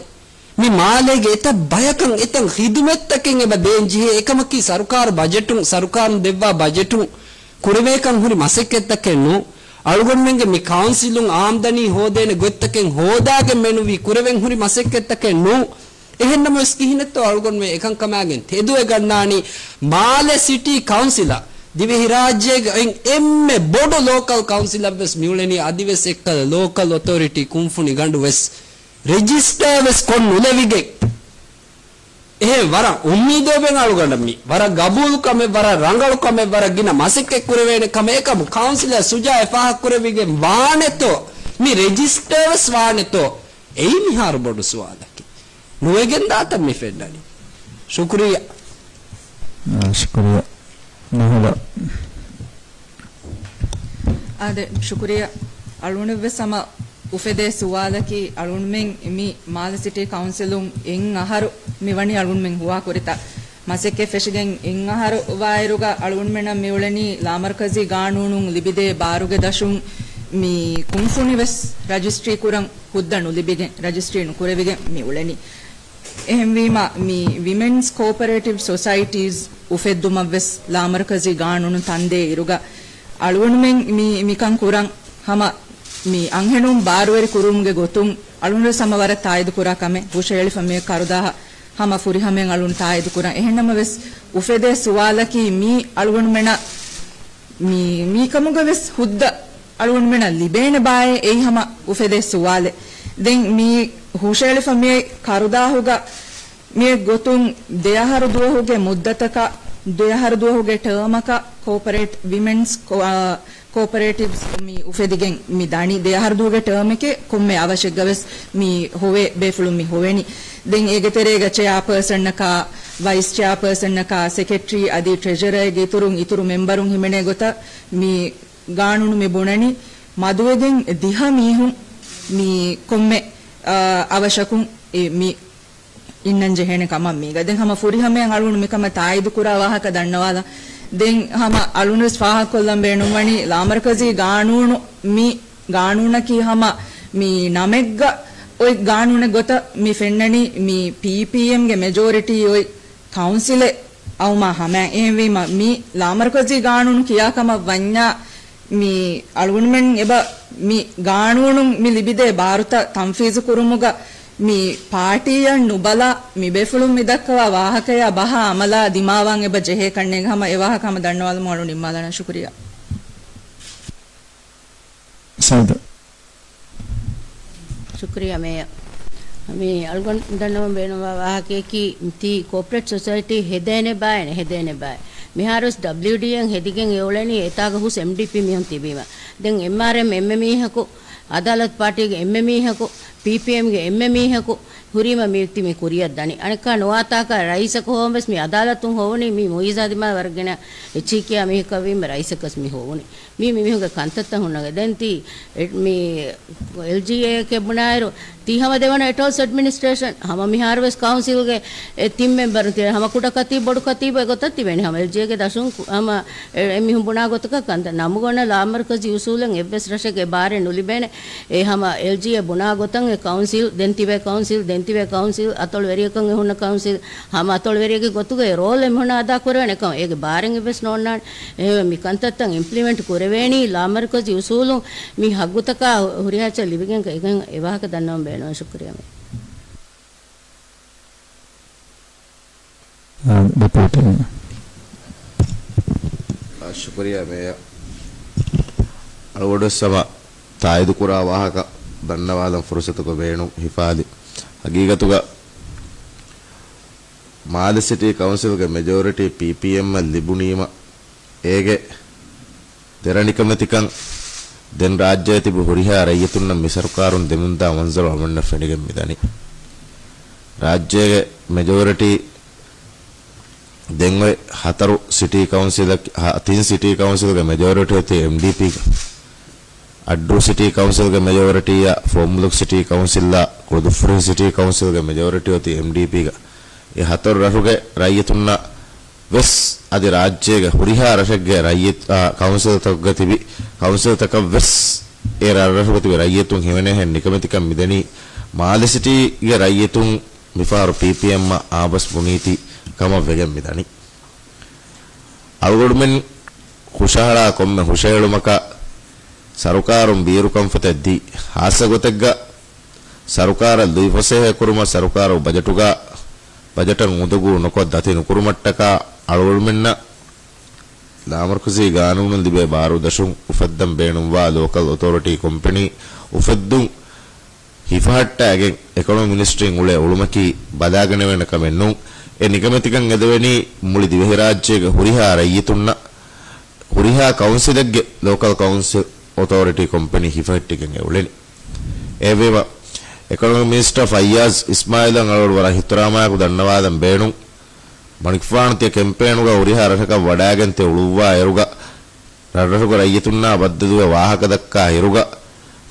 މި މާލޭގެ އެތައް ބަޔަކަށް އެތައް ޚިދުމަތްތަކެއް އެބަ ދޭން ޖެހޭ. އެކަމަކީ ސަރުކާރު ބަޖެޓުން، ސަރުކާރުން ދެއްވާ ބަޖެޓުން ކުރެވޭކަން ހުރި މަސައްކަތްތަކެއް ނޫން. އަޅުގަނޑުމެންގެ މި ކައުންސިލުން އާމްދަނީ ހޯދޭނެ ގޮތްތަކެއް ހޯދާގެން މެނުވީ ކުރެވެން ހުރި މަސައްކަތްތަކެއް ނޫން. އެހެންނަމަވެސް ކިހިނެއްތޯ އަޅުގަނޑުމެން އެކަންކަމާގެން ތެދުވެ ގަންނާނީ މާލެ ސިޓީ ކައުންސިލަށް. ދިވެހިރާއްޖޭގެ އޮތް އެންމެ ބޮޑު ލޯކަލް ކައުންސިލަށްވެސް މިއުޅެނީ އަދިވެސް އެއްކަލަ ލޯކަލް އޮތޯރިޓީ ކުންފުނި ގަނޑުވެސް ރެޖިސްޓާވެސް ކޮށް ނުލެވިގެން. އެހެން ވަރަށް އުއްމީދުވެގެން އަޅުގަނޑަށް މި ވަރަށް ގަބޫލު ކަމެއް، ވަރަށް ރަނގަޅު ކަމެއް، ވަރަށް ގިނަ މަސައްކަތް ކުރެވޭނެ ކަމެއް. އެކަމު ކައުންސިލަރ ސުޖާއަށް ފާހަގަކުރެވިގެން ވާނެތޯ؟ މި ރެޖިސްޓާވެސް ވާނެތޯ؟ އެއީ މިހާރު ބޮޑު ސުވާލަކީ. ނުވެގެން ދާތަން މި ފެންނަނީ. ޝުކުރިއްޔާ. އާ، ޝުކުރިއްޔާ. ނަހުލާ. އާދެ، ޝުކުރިއްޔާ. އަޅުގަނޑަށްވެސް ހަމަ އުފެދޭ ސުވާލަކީ، އަޅުގަނޑުމެން މި މާލެ ސިޓީ ކައުންސިލުން އެއް އަހަރު މި ވަނީ އަޅުގަނޑުމެން ހުވާކުރިތާ. މަސައްކަތް ފެށިގެން އެއް އަހަރު ވާއިރުގަ އަޅުގަނޑުމެންނަށް މިއުޅެނީ ލާމަރުކަޒީ ގާނޫނުން ލިބިދޭ ބާރުގެ ދަށުން މި ކުންފުނިވެސް ރަޖިސްޓްރީ ކުރަން ހުއްދަ ނުލިބިގެން، ރަޖިސްޓްރީ ނުކުރެވިގެން މި އުޅެނީ. އެހެންވީމަ، މި ވިމެންސް ކޯޕަރޭޓިވް ސޮސައިޓީސް އުފެއްދުމަށްވެސް ލާމަރުކަޒީ ގާނޫނު ތަންދޭ އިރުގަ، އަޅުގަނޑުމެން މި، މިކަން ކުރަން ހަމަ މި އަންހެނުން ބާރުވެރި ކުރުމުގެ ގޮތުން އަޅުގަނޑުވެސް ހަމަ ވަރަށް ތާއީދު ކުރާ ކަމެއް. ހުށަހެޅިފަ މި ކަރުދާހަ ހަމަ ފުރިހަމައިން އަޅުން ތާއީދު ކުރަން. އެހެންނަމަވެސް، އުފެދޭ ސުވާލަކީ މީ އަޅުގަނޑުމެނަށް މި، މީ ކަމުގަވެސް ހުއްދަ އަޅުގަނޑުމެނަށް ލިބޭނެ ބާއޭ؟ އެއީ ހަމަ އުފެދޭ ސުވާލެއް. ދެން މީ ހުށަހެޅިފަ މިއޮތް ކަރުދާހުގަ މިއޮތް ގޮތުން ދެއަހަރު ދުވަހުގެ މުއްދަތަކަށް، ދެއަހަރު ދުވަހުގެ ޓާމަކަށް ކޯޕަރޭޓް ވިމެންސް ކޯ-، އާ، ކޯޕަރޭޓިވްސް މި އުފެދިގެން މި ދަނީ. ދެއަހަރު ދުވަހުގެ ޓާމެކޭ ކޮންމެ އަވަށެއްގަވެސް މި ހޮވޭ ބޭފުޅުން މި ހޮވެނީ. ދެން އޭގެ ތެރޭގަ ޗެއާޕާސަންނަކާ، ވައިސް ޗެއާޕާސަންނަކާ، ސެކްރެޓަރީ އަދި ޓްރެޖަރަރގެ އިތުރުން އިތުރު މެމްބަރުން ހިމެނޭ ގޮތަށް މި ގާނޫނު މި ބުނަނީ މަދުވެގެން ދިހަ މީހުން މި ކޮންމެ، އާ، އަވަށަކުން އެ މި އިންނަން ޖެހޭނެ ކަމަށް މީގަ. ދެން ހަމަ ފުރިހަމައަށް އަޅުގަނޑު މިކަމަށް ތާއީދު ކުރާ ވާހަކަ ދަންނަވާލަން. ދެން ހަމަ އަޅުގަނޑުވެސް ފާހަގަކޮށްލަން ބޭނުންވަނީ ލާމަރުކަޒީ ގާނޫނު މި ގާނޫނަކީ ހަމަ މި ނަމެއްގަ އޮތް ގާނޫނެއް ގޮތަށް މި ފެންނަނީ މި ޕީޕީއެމްގެ މެޖޯރިޓީ އޮތް ކައުންސިލެއް އައުމާ ހަމައިން. އެހެންވީމަ، މި ލާމަރުކަޒީ ގާނޫނު ކިޔާ ކަމަށް ވަންޏާ، މި އަޅުގަނޑުމެން އެބަ މި ގާނޫނުން މި ލިބިދޭ ބާރުތައް ތަންފީޒު ކުރުމުގަ މި ޕާޓީއަށް ނުބަލާ، މި ބޭފުޅުން މި ދައްކަވާ ވާހަކަޔާ ބަހާ އަމަލާ ދިމާވާން އެބަ ޖެހޭ ކަންނޭނގެ ހަމަ އެ ވާހަކަ ހަމަ ދަންނަވާލަމުން އަޅު ނިންމާލާނަން. ޝުކުރިއްޔާ. ސައިދު. ޝުކުރިއްޔާ މޭޔަރ. މި އަޅުގަނޑު ދަންނަވަން ބޭނުންވާ ވާހަކަޔަކީ، ތީ ކޯޕަރޭޓް ސޮސައިޓީ ހެދޭނެ ބާއޭ ނެހެދޭނެ ބާއޭ. މިހާރުވެސް ޑަބްލިޔުޑީއެން ހެދިގެން އެ އުޅެނީ އެތާގަ ހުސް އެމްޑީޕީ މީހުން ތިބީމަ. ދެން އެމްއާރްއެމް އެންމެ މީހަކު، އަދާލަތު ޕާޓީގެ އެންމެ މީހަކު، ޕީޕީއެމްގެ އެންމެ މީހަކު، ހުރީމަ މި ތި މި ކުރިއަށް ދަނީ. އަނެއްކާ ނުވާތާކަށް ރައީސަކު ހޮވަން ވެސް މި އަދާލަތުން ހޮވުނީ މި މުއިއްޒާ ދިމާ ވަރަށް ގިނަ އެއްޗިހި ކިޔާ މީހަކަށް ވީމަ ރައީސަކަސް މި ހޮވުނީ. މީ މި މީހުންގެ ކަންތައްތައް ހުންނަގެ. ދެން ތީ އެ-، މި އެލްޖީއޭއެކޭ ބުނާއިރު، ތީ ހަމަ ދެވަނަ އެޓޯލްސް އެޑްމިނިސްޓްރޭޝަން ހަމަ މިހާރުވެސް ކައުންސިލްގެ އެ ތިން މެމްބަރުން ތި ހަމަ ކުޑަ ކަތީބު ބޮޑު ކަތީބު އެގޮތަށް ތިބެނީ. ހަމަ އެލްޖީއޭގެ ދަށުން ކު-، ހަމަ އެ-، އެމީހުން ބުނާ ގޮތަކަށް ކަންތައް ނަމުގަނޑަށް ލާމަރުކަޒީ އުސޫލެއް އެއްވެސް ރަށެއްގެ ބާރެއް ނުލިބޭނެ. އެ ހަމަ އެލްޖީއޭ ބުނާ ގޮތަށް އެ ކައުންސިލް، ދެން ތިބޭ ކައުންސިލް، ދެން ތިބޭ ކައުންސިލް، އަތޮޅު ވެރިޔަކަށް އެ ހުންނަ ކައުންސިލް، ހަމަ އަތޮޅުވެރިއެއްގެ ގޮތުގައި ރޯލް އެމީހުންނަށް އަދާކުރެވޭނެ ކަމަށް އޭގެ ބާރެއް އެއްވެސް ނޯންނާނެ. އެހެންވެ މި ކަންތައްތައް އިމްޕްލިމެންޓް ކުރެވޭނީ ލާމަރުކަޒީ އުސޫލުން މި ހައްގުތަކާ ހުރިހާ އެއްޗެއް ލިބިގެން ކަ-، އެގެން އެ ވާހަކަ ދަންނަވަން ބޭނުން. ޝުކުރިއްޔާ މޭ. އާ، ޑެޕިއުޓީ. އާ، ޝުކުރިއްޔާ މޭޔަރ. އަޅުގަނޑުވެސް ހަމަ ތާއީދުކުރާ ވާހަކަ ދަންނަވާލަން ފުރުސަތުގަ ބޭނުން ހިފާލި. ހަގީގަތުގަ މާލެ ސިޓީ ކައުންސިލްގެ މެޖޯރިޓީ ޕީޕީއެމްއަށް ލިބުނީމަ، އޭގެ ދެރަ ނިކަމެތިކަން ދެން ރާއްޖޭ ތިބި ހުރިހާ ރައްޔިތުންނަށް މި ސަރުކާރުން ދެމުންދާ މަންޒަރު އަޅުގަނޑަށް ފެނިގެން މިދަނީ. ރާއްޖޭގެ މެޖޯރިޓީ ދެން އޮތް ހަތަރު ސިޓީ ކައުންސިލަކީ، ހަ-، ތިން ސިޓީ ކައުންސިލްގެ މެޖޯރިޓީ އޮތީ އެމްޑީޕީގަ. އައްޑޫ ސިޓީ ކައުންސިލްގެ މެޖޯރިޓީއާ، ފޯމުލުކް ސިޓީ ކައުންސިލްއާ، ކުޅުދުއްފުރިހި ސިޓީ ކައުންސިލްގެ މެޖޯރިޓީ އޮތީ އެމްޑީޕީގަ. އެ ހަތަރު ރަށުގެ ރައްޔިތުންނަށް ވެސް އަދި ރާއްޖޭގެ ހުރިހާ ރަށެއްގެ ރައްޔިތު، އާ، ކައުންސިލްތަކުގަ ތިބި، ކައުންސިލްތަކަށް ވެސް އެ ރަށްރަށުގަ ތިބި ރައްޔިތުން ހިމެނޭހެން ނިކަމެތިކަން މިދެނީ މާލެ ސިޓީގެ ރައްޔިތުން މިފަހަރު ޕީޕީއެމްއަށް އާބަސް ބުނީތީ ކަމަށް ވެގެން މިދަނީ. އަޅުގަޑުމެން ހުށަހަޅާ ކޮންމެ ހުށަހެޅުމަކަށް ސަރުކާރުން ބީރުކަންފަތެއް ދީ. ހާއްސަ ގޮތެއްގަ ސަރުކާރަށް ލުއިފަސޭހަ ކުރުމަށް ސަރުކާރު ބަޖެޓުގަ، ބަޖެޓަށް އުނދަގޫ ނުކޮށް ދަތި ނުކުރުމަށްޓަކާ އަޅުގަނޑުމެންނަށް ލާމަރުކަޒީ ގާނޫނުން ލިބޭ ބާރު ދަށުން އުފައްދަން ބޭނުންވާ ލޯކަލް އޮތޯރިޓީ ކޮމްޕެނީ އުފެއްދުން ހިފަހައްޓާގެން އެކޮނޮމި މިނިސްޓްރީން އުޅޭ އުޅުމަކީ ބަލާގަނެވޭނެ ކަމެއް ނޫން. އެ ނިކަމެތިކަން އެދެވެނީ މުޅި ދިވެހިރާއްޖޭގެ ހުރިހާ ރައްޔިތުންނަށް، ހުރިހާ ކައުންސިލެއްގެ ލޯކަލް ކައުންސިލް އޮތޯރިޓީ ކޮމްޕެނީ ހިފަހައްޓިގެން އެ އުޅެނީ. އެހެންވީމަ، އެކޮނޮމިކް މިނިސްޓަރ ފައްޔާޒް އިސްމާއީލަށް އަޅުގަނޑު ވަރަށް އިޙްތިރާމާއެކު ދަންނަވާލަން ބޭނުން. މަނިކުފާނު ތިޔަ ކެމްޕޭނުގަ ހުރިހާ ރަށަކަށް ވަޑާގެން ތިޔަ އުޅުއްވާ އިރުގަ، ރަށްރަށުގެ ރައްޔިތުންނާ ބައްދަލުވެ ވާހަކަ ދައްކާ އިރުގަ،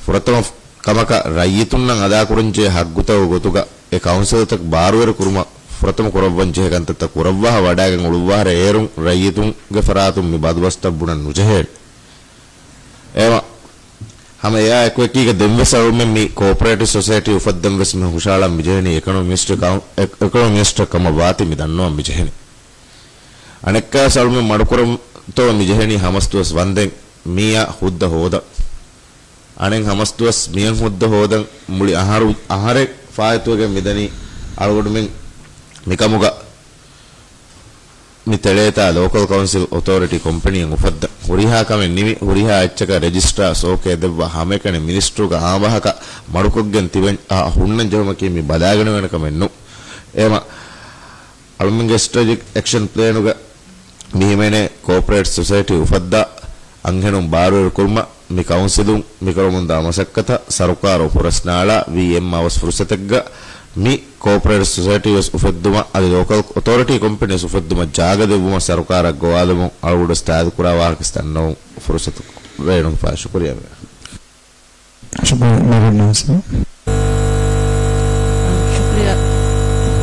ފުރަތަމަ ކަމަކަށް ރައްޔިތުންނަށް އަދާކުރަންޖެހޭ ހައްގުތަކުގެ ގޮތުގަ އެ ކައުންސިލްތައް ބާރުވެރި ކުރުމަށް ފުރަތަމަ ކުރައްވަން ޖެހޭ ކަންތައްތައް ކުރައްވާފަ ވަޑާގެން އުޅުއްވާހަރަ އޭރުން ރައްޔިތުންގެ ފަރާތުން މި ބަދުބަސްތައް ބުނަން ނުޖެހޭނެ. އެމަ ހަމަ އެއާ އެކުއެކީގަ ދެންވެސް އަޅުމެން މި ކޯޕަރޭޓިވް ސޮސައިޓީ އުފައްދަން ވެސް މި ހުށައަޅަން މިޖެހެނީ އެކޮނޮމި މިނިސްޓަރ ކަމަށް ވާތީ މި ދަންނަވަން މިޖެހެނީ. އަނެއްކާސް އަޅުމެން މަޑުކުރަންތޯ މިޖެހެނީ ހަމަސްދުވަސް ވަންދެން މީއާ ހުއްދަ ހޯދަން. އަނެއް ހަމަސްދުވަސް މިއަން ހުއްދަ ހޯދަން މުޅި އަހަރު، އަހަރެއް ފާއިތުވެގެން މިދަނީ އަޅުގަނޑުމެން މިކަމުގަ މި ތެޅޭތާ ލޯކަލް ކައުންސިލް އޮތޯރިޓީ ކޮމްޕެނީއެއް އުފައްދަން. ހުރިހާ ކަމެއް ނިމި، ހުރިހާ އެއްޗަކަށް ރެޖިސްޓާ ސޯކޭ ދެއްވާ ހަމައެކަނި މިނިސްޓްރުގެ އާވާހަކަ މަޑުކޮށްގެން ތިބެން އާ ހުންނަން ޖެހުމަކީ މި ބަލާގަނެވޭނެ ކަމެއް ނޫން. އެމަ އަޅުމެންގެ ސްޓްރެޓެޖިކް އެކްޝަން ޕްލޭނުގަ މިހިމެނޭ ކޯޕަރޭޓް ސޮސައިޓީ އުފައްދާ އަންހެނުން ބާރުވެރި ކުރުމަށް މި ކައުންސިލުން މިކުރަމުންދާ މަސައްކަތަށް ސަރުކާރު ފުރަސްނާޅާ ވީ އެމް އަވަސް ފުރުސަތެއްގަ މި ކޯޕަރޭޓް ސޮސައިޓީ ވެސް އުފެއްދުމަށް އަދި ލޯކަލް އޮތޯރިޓީ ކޮމްޕެނީސް އުފެއްދުމަށް ޖާގަ ދެއްވުމަށް ސަރުކާރަށް ގޮވާލުމުން އަޅުގަނޑު ވެސް ތާއީދު ކުރާ ވާހަކަ ވެސް ދަންނަވަން ފުރުސަތު ބޭނުންފާ ޝުކުރިޔާ. ޝުކުރިޔާ މިހެން ނާސިރު. ޝުކުރިޔާ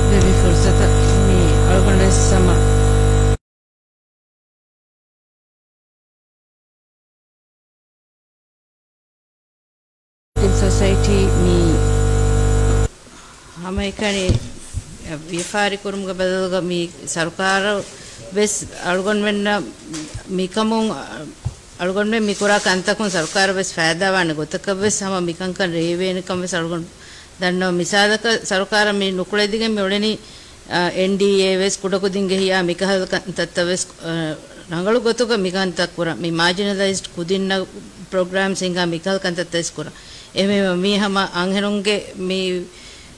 ދެވި ފުރުސަތަށް މި އަޅުގަނޑު ވެސް ހަމަ ސޮސައިޓީ މި ހަމައެކަނި ވިޔަފާރި ކުރުމުގެ ބަދަލުގަ މި ސަރުކާރަށް ވެސް އަޅުގަނޑުމެންނަށް މިކަމުން އަޅުގަނޑުމެން މި ކުރާ ކަންތަކުން ސަރުކާރަށް ވެސް ފައިދާވާނެ ގޮތަކަށް ވެސް ހަމަ މިކަންކަން ރޭވޭނެ ކަން ވެސް އަޅުގަނޑު ދަންނަވަން. މިސާލަކަށް ސަރުކާރަށް މި ނުކުޅެދިގެން މި އުޅެނީ، އާ، އެންޑީއޭ ވެސް ކުޑަކުދިންގެ ހިޔާ މިކަހަލަ ކަންތައްތައް ވެސް، އާ، ރަނގަޅު ގޮތުގަ މިކަންތައް ކުރަން. މި މާޖިނަލައިޒްޑް ކުދިންނަށް ޕްރޮގްރާމްސް ހިންގާ މިކަހަލަ ކަންތައްތައް ވެސް ކުރަން. އެހެންވީމަ މީ ހަމަ އަންހެނުންގެ މި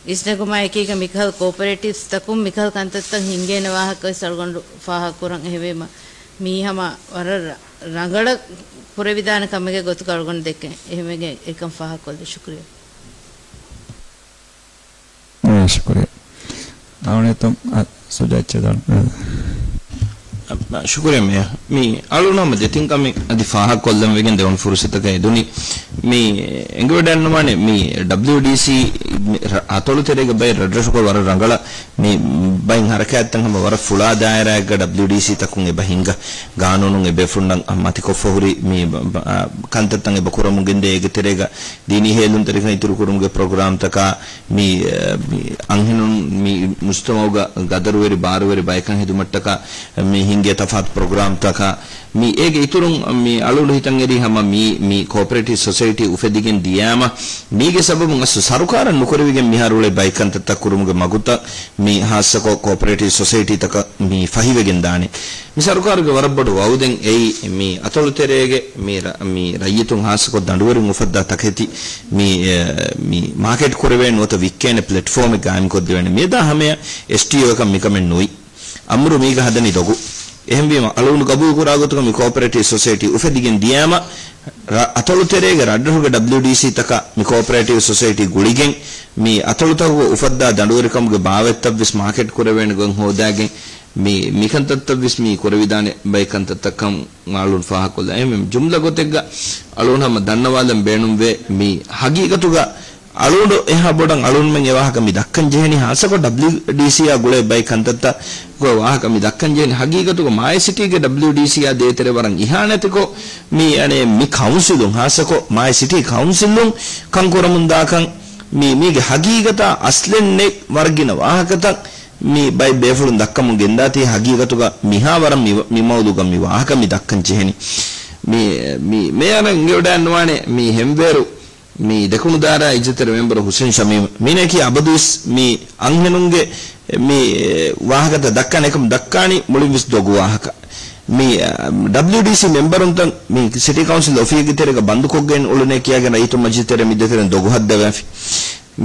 އިސްނެގުމާ އެކީގަ މިކަހަލަ ކޯޕަރޭޓިވްސްތަކުން މިކަހަލަ ކަންތައްތައް ހިންގޭނެ ވާހަކަ ވެސް އަޅުގަނޑު ފާހަގަކުރަން. އެހެންވީމަ މީ ހަމަ ވަރަށް ރަ-، ރަނގަޅަށް ކުރެވިދާނެ ކަމެއްގެ ގޮތުގަ އަޅުގަނޑު ދެކެން. އެހެންވެގެން އެކަން ފާހަގަކޮށްލި. ޝުކުރިޔާ. އާ، ޝުކުރިޔާ. އާ، އަޅުގަނޑު އެތަން، އާ، ސުޖާތް ޗެދާން. އަ، ޝުކުރިޔާ މޭޔަރ. މި އަޅުން ހަމަ ދެތިން ކަމެއް އަދި ފާހަގަކޮށްލަން ވެގެން ދެވަނަ ފުރުސަތަކަށް އެދުނީ. މި އެނގިވަޑައިގަންނަވާނެ މި ޑަބްލިއުޑީސީ މި ރަ-، އަތޮޅު ތެރޭގަ ބައެއް ރަށްރަށުގަ ވަރަށް ރަނގަޅަށް މި ބައިން ހަރަކާތްތައް ހަމަ ވަރަށް ފުޅާ ދާއިރާއެއްގަ ޑަބްލިއުޑީސީ ތަކުން އެބަ ހިންގަ ގާނޫނުން އެބޭފުޅުންނަށް މަތިކޮށްފަ ހުރި މި ބަ-، ބަ-، އާ، ކަންތައްތައް އެބަ ކުރަމުން ގެންދޭ. އޭގެ ތެރޭގަ ދީނީ ހޭލުންތެރިކަން އިތުރުކުރުމުގެ ޕްރޮގްރާމްތަކާ، މި، އަ، މި އަންހެނުން މި މުޖްތަމަޢުގަ ގަދަރުވެރި ބާރުވެރި ބަޔަކަށް ހެދުމަށްޓަކާ މި ހިންގޭ ތަފާތު ޕްރޮގްރާމްތަކާ، މި އޭގެ އިތުރުން މި އަޅުގަނޑު ހިތަށް އެރީ ހަމަ މި، މި ކޯޕަރޭޓިވް ސޮސައިޓީ އުފެދިގެން ދިޔާމަ، މީގެ ސަބަބުން އަސްލު ސަރުކާރަށް ނުކުރެވިގެން މިހާރު އުޅޭ ބައެއް ކަންތައްތައް ކުރުމުގެ މަގުތައް މި ހާއްސަކޮށް ކޯޕަރޭޓިވް ސޮސައިޓީތަކަށް މި ފަހިވެގެން ދާނެ. މި ސަރުކާރުގެ ވަރަށް ބޮޑު ވައުދެއް އެއީ މި އަތޮޅު ތެރޭގެ މި ރަ-، މި ރައްޔިތުން ހާއްސަކޮށް ދަނޑުވެރިން އުފައްދާ ތަކެތި މި، އެ، މި މާކެޓް ކުރެވޭ ނުވަތަ ވިއްކޭނެ ޕްލެޓްފޯމެއް ގާއިމްކޮށްދެވޭނެ. މިއަދާ ހަމަޔަށް އެސްޓީއޯއަކަށް މިކަމެއް ނުވި. އަމުރު މީގަ ހަދަނީ ދޮގު. އެހެންވީމަ، އަޅުގަނޑު ގަބޫލުކުރާ ގޮތުގަ މި ކޯޕަރޭޓިވް ސޮސައިޓީ އުފެދިގެން ދިޔާމަ، ރަ-، އަތޮޅު ތެރޭގެ ރަށްރަށުގެ ޑަބްލިއުޑީސީތަކަށް މި ކޯޕަރޭޓިވް ސޮސައިޓީ ގުޅިގެން، މި އަތޮޅުތަކުގަ އުފައްދާ ދަނޑުވެރިކަމުގެ ބާވަތްތައްވެސް މާކެޓް ކުރެވޭނެ ގޮތް ހޯދާގެން، މި، މިކަންތައްތައްވެސް މި ކުރެވިދާނެ ބައެއް ކަންތައްތައްކަން އަޅުން ފާހަގަކޮށްލާ. އެހެންވެ، ޖުމްލަ ގޮތެއްގަ އަޅުން ހަމަ ދަންނަވާލަން ބޭނުންވޭ، މި ހަގީގަތުގަ އަޅުގަނޑު އެހާ ބޮޑަށް އަޅުންމެން އެ ވާހަކަ މި ދައްކަން ޖެހެނީ، ހާއްސަކޮށް ޑަބްލިއުޑީސީއާ ގުޅޭ ބައެއް ކަންތައްތައް ގޮތް ވާހަކަ މި ދައްކަން ޖެހެނީ. ހަގީގަތުގަ މާއި ސިޓީގެ ޑަބްލިއުޑީސީއާ ދޭތެރެ ވަރަށް އިހާނެތިކޮށް، މި އަނެއް މި ކައުންސިލުން، ހާއްސަކޮށް މާއި ސިޓީ ކައުންސިލުން ކަން ކުރަމުންދާކަން، މި، މީގެ ހަގީގަތާ އަސްލެއް ނެތް ވަރަށް ގިނަ ވާހަކަތައް މި ބައެއް ބޭފުޅުން ދައްކަމުން ގެންދާތީ، ހަގީގަތުގަ މިހާ ވަރަށް މި، މި މައުޟޫގަ މި ވާހަކަ މި ދައްކަން ޖެހެނީ. މި، މި، މޭޔަރަށް އެނގިވަޑައެއްނުވާނެ މި ހެންވޭރު މި ދެކުނުދާރާ އިއްޒަތްތެރި މެމްބަރު ހުސެން ޝަމީމް. މީނައަކީ އަބަދުވެސް މި އަންހެނުންގެ މި ވާހަކަތައް ދައްކާނެ އެކަމަށް ދައްކާނީ މުޅިންވެސް ދޮގު ވާހަކަ. މި، އަ، ޑަބްލިއުޑީސީ މެމްބަރުންތައް މި ސިޓީ ކައުންސިލް އޮފީހެއްގެ ތެރޭގަ ބަންދުކޮށްގެން އުޅުނޭ ކިޔާގެން ރައްޔިތުން މަޖިލިސް ތެރޭ މި ދޭތެރެން ދޮގު ހައްދަވާފި.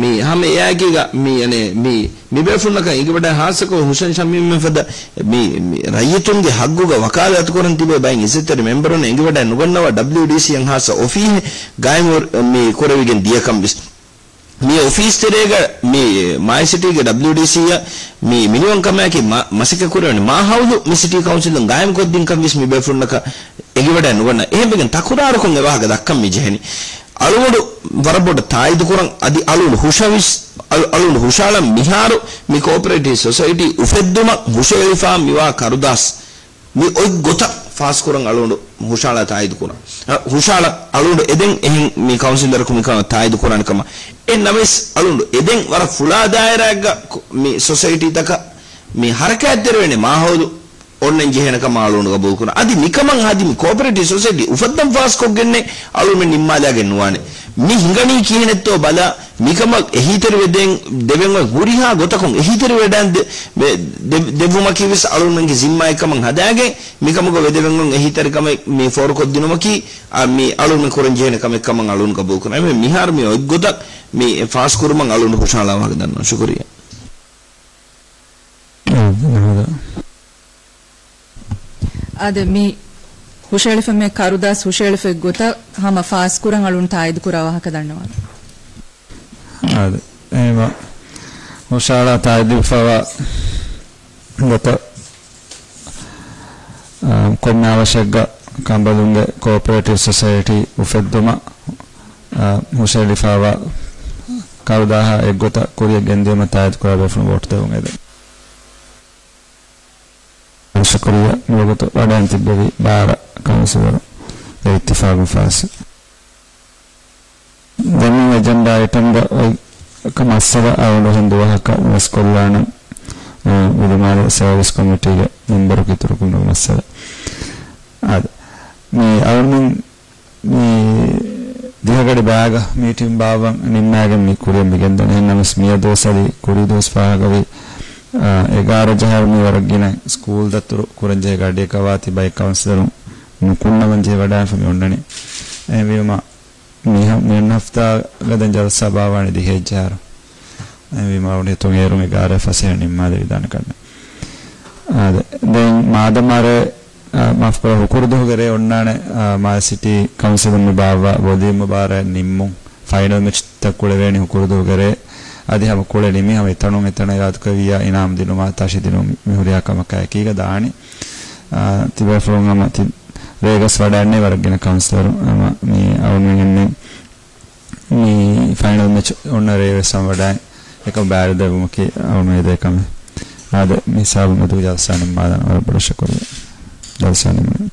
މި ހަމަ އެއާއެކީގަ މި، އަނެ، މި، މި ބޭފުޅުންނަކަށް އެނގިވަޑައި ހާއްސަކޮށް ހުސެން ޝަމީމް ފަދަ މި، މި ރައްޔިތުންގެ ހައްގުގަ ވަކާލާތުކުރަން ތިބޭ ބައެއް އިއްޒަތްތެރި މެމްބަރުން އެނގިވަޑައި ނުގަންނަވާ ޑަބްލިއުޑީސީއަށް ހާއްސަ އޮފީހެއް ގާއިމު މި ކުރެވިގެން ދިޔަކަން ވެސް. މި އޮފީސް ތެރޭގަ މި މާތް ސިޓީގެ ޑަބްލިއުޑީސީއަށް މި މިނިވަން ކަމާއެކީ މަ-، މަސައްކަތް ކުރެވޭނެ މާހައުލު މި ސިޓީ ކައުންސިލުން ގާއިމް ކޮށްދިންކަން ވެސް މި ބޭފުޅުންނަކަށް އެނގިވަޑައި ނުގަންނަ. އެހެންވެގެން ތަކުރާރުކޮށް އެ ވާހަކަ ދައްކަން މި ޖެހެނީ. އަޅުގަނޑު ވަރަށް ބޮޑަށް ތާއީދު ކުރަން، އަދި އަޅުގަނޑު ހުށަވިސް-، އަޅު-، އަޅުގަނޑު ހުށައަޅަން މިހާރު މި ކޯޕަރޭޓިވް ސޮސައިޓީ އުފެއްދުމަށް ހުށައެޅިފާ މިވާ ކަރުދާސް މި އޮތް ގޮތަށް ފާސްކުރަން އަޅުގަނޑު ހުށައަޅާ ތާއީދު ކުރަން. އަ، ހުށައަޅަން އަޅުގަނޑު އެދެން އެހެން މި ކައުންސިލަރަކު މިކަމަށް ތާއީދު ކުރާނެ ކަމަށް. އެ ނަމަވެސް އަޅުގަނޑު އެދެން ވަރަށް ފުޅާ ދާއިރާއެއްގަ ކު-، މި ސޮސައިޓީތަކަށް މި ހަރަކާތްތެރިވޭނެ މާހައުލު އޮންނަން ޖެހޭނެ ކަމަށް އަޅުގަނޑު ގަބޫލު ކުރަން. އަދި މިކަމަށް ހަދި މި ކޯޕަރޭޓިވް ސޮސައިޓީ އުފައްދަން ފާސްކޮށްގެންނެއް އަޅުގަނޑުމެން ނިންމާލާގެން ނުވާނެ. މި ހިނގަނީ ކިހިނެއްތޯ ބަލާ، މިކަމަށް އެހީތެރިވެދޭން ދެވެން އޮތް ހުރިހާ ގޮތަކުން އެހީތެރިވެޑާން ދެ-، ދެ-، ދެ-، ދެއްވުމަކީ ވެސް އަޅުގަނޑުމެންގެ ޒިންމާއެއް ކަމަށް ހަދާގެން، މިކަމުގަ ވެދެވެން އޮތް އެހީތެރިކަމެއް މި ފޯރުކޮށްދިނުމަކީ، އާ، މި އަޅުގަނޑުމެން ކުރަން ޖެހޭނެ ކަމެއް ކަމަށް އަޅުގަނޑު ގަބޫލު ކުރަން. އެހެންވެ މިހާރު މި އޮތް ގޮތަށް މި ފާސްކުރުމަށް އަޅުގަނޑު ހުށަހަޅާ ވާހަކަ ދަންނަވަން. ޝުކުރިއްޔާ. އާދެ، މި ހުށައެޅިފަ މި ކަރުދާސް ހުށައެޅިފަ ގޮތަށް ހަމަ ފާސްކުރަން އަޅުން ތާއީދު ކުރާ ވާހަކަ ދަންނަވާން. އާދެ، އެހެންވީމަ ހުށައަޅާ ތާއީދުވެފަވާ ގޮތަށް، އާ، ކޮންމެ އަވަށެއްގަ ކަނބަލުންގެ ކޯޕަރޭޓިވް ސޮސައިޓީ އުފެއްދުމަށް، އާ، ހުށައެޅިފައިވާ ކަރުދާހާ އެއްގޮތަށް ކުރިއަށް ގެންދިޔުމަށް ތާއީދު ކުރާ ބޭފުޅުން ވޯޓް ދެވުން އެދެން. ޝުކުރިއްޔާ. މިވަގުތު ވަޑައިން ތިއްބެވި ބާރަ ކައުންސިލަރު އެ އިއްތިފާގުން ފާސް. ދެން އެޖެންޑާ އައިޓަމްގަ އޮތް މައްސަލަ އަޅުގަނޑު ހިނދު ވާހަކަ ވެސް ކޮށްލާނަން، އަ، ވިލުމާލެ ސަރވިސް ކޮމިޓީގެ މެމްބަރު އިތުރު ކުރުމުގެ މައްސަލަ. އާދެ، މި އަޅުމެން މި ދިހަގަޑި ބައިގަ މީޓިން ބާއްވަން ނިންމާގެން މި ކުރިއަށް މިގެންދަނީ. އެހެންނަމަވެސް މިއަދު އޮތް ސަތޭކަ ކުރީ ދުވަސް ފާހަގަވި، އާ، އެގާރަ ޖަހާއިރު މި ވަރަށް ގިނަ ސްކޫލް ދަތުރު ކުރަންޖެހޭ ގަޑިއަކަށް ވާތީ ބައެއް ކައުންސިލަރުން ނުކުންނަވަން ޖެހި ވަޑައިފަ މި އޮންނަނީ. އެހެންވީމަ، މި ހަ-، މި ހަފްތާގަ ދެން ޖަލްސާ ބާއްވާނީ ދިހައެއްޖަހާއިރު. އެހެންވީމަ އަޅުގަނޑު ހިތުން އޭރުން އެގާރަ ފަސޭހަ ނިންމާލެވިދާނެ ކަންނެ. އާދެ، ދެން މާދަމާރޭ، އާ، މާފުކުރާ، ހުކުރުދުވަހުގެ ރޭ އޮންނާނެ، އާ، މާލެ ސިޓީ ކައުންސިލުން މި ބާއްވާ ވޮލީމް މުބާރާތް ނިންމުން. ފައިނަލް މެޗްތައް ކުޅެވޭނެ ހުކުރުދުވަހުގެ ރޭ. އަދި ހަމަ ކުޅެ ނިމި ހަމަ އެތަނުން އެތަނަށް އިރާދަކުރެއްވިއްޔާ އިނާމް ދިނުމާ، ތަށި ދިނުން މި ހުރިހާ ކަމަކާ އެކީގަ ދާނީ. އާ، ތިބޭފުޅުން ހަމަ ތި ރޭގަސް ވަޑައިގެންނެވި ވަރަށް ގިނަ ކައުންސިލަރު ހަމަ މި އަޅުމެން އެންމެން މި ފައިނަލް މެޗް އޮންނަ ރޭ ވެސް ހަމަ ވަޑައި އެކަމް ބައިވެރި ދެއްވުމަކީ އަޅުމެން އެދޭ ކަމެއް. އާދެ، މި ހިސާބުން މެދު ޖަލްސާ ނިންމާލާނަން. ވަރަށް ބޮޑަށް ޝުކުރިއްޔާ. ޖަލްސާ ނިމުނީ.